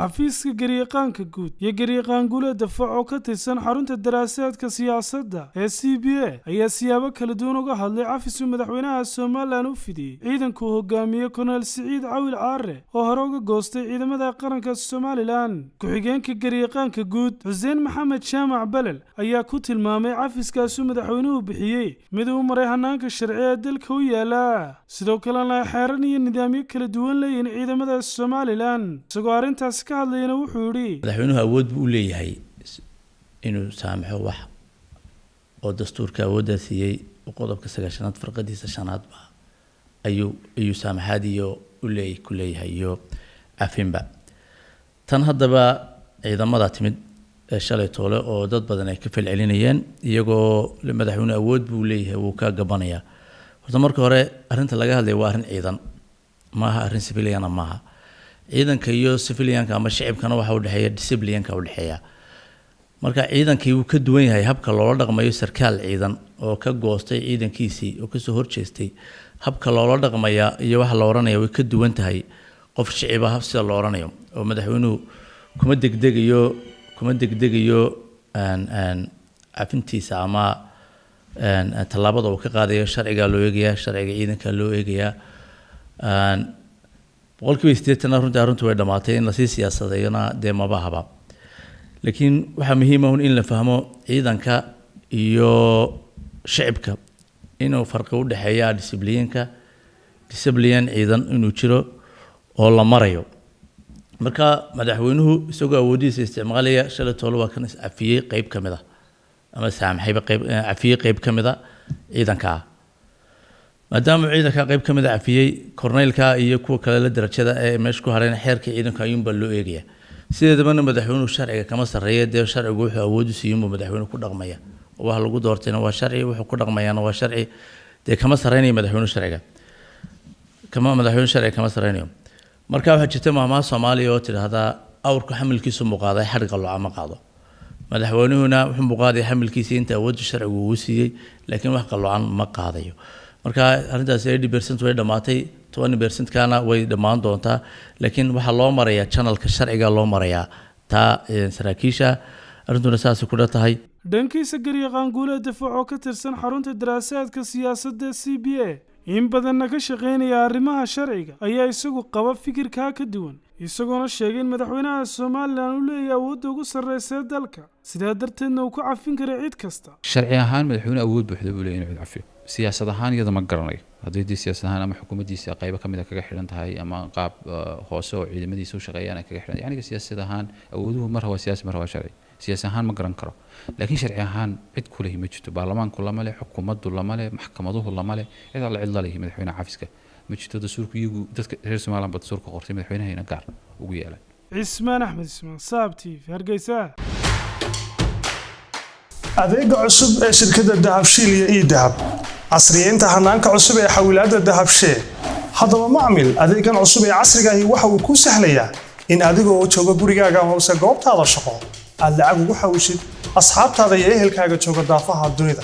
Xafiiska garyaqaanka guud iyo garyaqaan Guule Dafac oo ka tirsan xarunta daraasaadka siyaasadda ee CBA ayaa siyaabo kala duwan uga hadlay cafisuu madaxweynaha Somaliland u fidiyey ciidankuu hogaamiye Korneyl Siciid Cawil Caare oo hore uga goostay ciidamada qaranka Somaliland. Ku-xigeenka garyaqaanka guud Xuseen Maxamed Jaamac Belel ayaa ku tilmaamay cafiskaasuu madaxweynuhu bixiyey mid uu maray hanaanka sharci ee dalka u yaala, sidoo kalena ay xeeran iyo nidaamyo kala duwan leeyihiin ciidamada Somaliland. Isagoo arrintaasi ka hadlayana wuxuu yidhi: Madaxweynuhu awood buu u leeyahay inuu saamaxo wax oo dastuurka awooddaa siiyey. Qodobka 90aad farqadiisa shanaadba ayuu saamaxaad iyo uleey ku leeyahay iyo cafinba. Tan haddaba ciidamada timid ee shalay toole oo dad badan ay ka falcelinayeen iyagoo madaxweyne awood buu leeyahay, wuu ka gabanayaa. Horta marka hore arrinta laga hadlaya waa arrin ciidan, maaha arrin civilian maaha. Ciidanka iyo civilianka ama shicibkana waxa udhexeeya disciplineka udhexeeya. Marka ciidankii wuu ka duwan yahay habka loola dhaqmayo sarkaal ciidan oo ka goostay ciidankiisii oo kasoo horjeestay. Habka loola dhaqmaya iyo waxa la oranaya way ka duwan tahay qof shiciba hab sida loo oranayo, oo madaxweynuhu kuma degdegayo cafintiisa ama tallaabada uu ka qaadayo. Sharcigaa loo eegayaa, sharciga ciidanka loo eegayaa. 80%na runtii arrintu way dhamaatay, in lasii siyaasadeeyona dee maba haba. Laakiin waxaa muhiim ah in la fahmo ciidanka iyo shicibka inuu farqi u dhexeeya disciplineka, discipline ciidan inuu jiro oo la marayo. Marka madaxweynuhu isagoo awoodihiisa isticmaalaya shalay toole waa kan iscafiyey qeyb ka mid ah ama saamaxayba qeyb, cafiyey qeyb ka mid a ciidanka ah. Maadaama ciidanka qayb ka mid a cafiyey, korneylka iyo kuwa kale la darajada ee meesha ku hareen, xeerka ciidanka ayuunbaa loo eegaya. Sideedabana madaxweynuhu sharciga kama sarreeya. Dee sharcigu wuxuu awood u siiyey unbuu madaxweynuhu ku dhaqmaya. Waxa lagu doortayna waa sharci, wuxuu ku dhaqmayaana waa sharci. Dee kama sarreynayo madaxweynuhu sharciga, kama madaxweynuhu sharciga kama sarreynayo. Marka waxaa jirta maahmaah Soomaaliya oo tidhaahdaa: "Awrku xamilkiisu muuqaaday, xadhigga loocama qaado." Madaxweynuhuna wuxuu muuqaaday xamilkiisii inta awoodda sharcigu uu siiyey, laakiin wax qaloocan ma qaadayo. Marka arrintaas 80% way dhammaatay, 20% kana way dhammaan doontaa, laakiin waxaa loo marayaa channelka sharciga loo marayaa taa saraakiisha. Arrintuna saasay ku tahay. Dhankiisa, garyaqaan Guule Dafac oo ka tirsan xarunta daraasaadka siyaasadda CBA, in badanna ka shaqaynaya arrimaha sharciga, ayaa isagu qaba fikirkaa ka duwan, isagoona sheegay in madaxweynaha Somaliland uu leeyahay awoodda ugu sarreysa ee dalka, sidaa darteedna uu ku cafin karay cid kasta. Sharci ahaan madaxweyne awood buuxda buu leeyahay inuu cid cafiyo. Siyaasad ahaan iyada ma garanayo haddii dee siyaasad ahaan ama xukuumaddiisa qaybo ka mid a kaga xidhan tahay ama qaab hoose oo ciidamadiisa u shaqeeyaan ay kaga xidhan. Yacni siyaasad ahaan awooduhu mar waa siyaasi, mar waa sharci. Siyaasi ahaan ma garan karo, laakiin sharci ahaan cid ku lehi ma jirto. Baarlamaanku lama leh, xukuumaddu lama leh, maxkamaduhu lama leh, cid alle cid la lehi madaxweyne cafiska ma jirto. Dastuurku iyagu dadka reer Somaliland ba dastuurka qortay, madaxweynahayna gaar ugu yeelan. Cismaan Axmed Ismaan, Saab TV, Hargeysa. Adeega cusub ee shirkadda Dahabshiil iyo eDahab, casriyeynta hanaanka cusub ee xawilaadda Dahabshee. Haddaba macmil, adeegan cusub ee casriga ahi waxa uu kuu sahlayaa in adigoo jooga gurigaaga hoose goobtaada shaqo aad lacag ugu xawishid asxaabtaada iyo ehelkaaga jooga daafaha dunida.